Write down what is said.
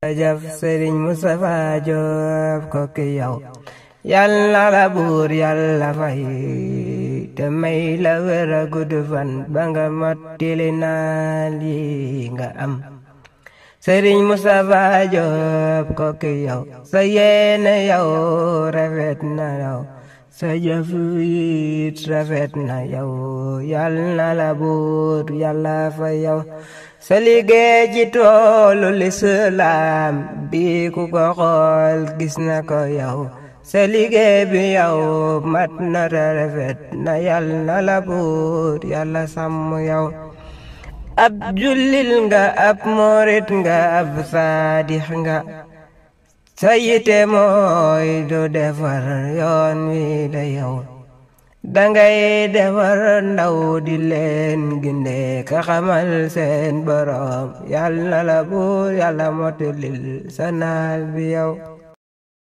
jëf Sëriñ Moustapha Diop Koki yow yàlla la buur yàlla fay te may la wér a gudd fan ba nga mottali naal yi nga am Sëriñ Moustapha Diop Koki yow sa yéene yow rafet na yow sa jëf it rafet na yow yàlla la buur yàlla fay yow sa liggéey ci toolu lislaam bi ku ko xool gis na ko yow sa liggéey bi yow mat na rafet na yàlla la buur yàlla sàmm yow ab jullil nga ab morit nga ab saadix nga sa yite mooy du defar yoon wi la yow dangay defar ndaw di leen ginde ka xamal seen borom yàlla la buur yàlla motalil sa naal bi yow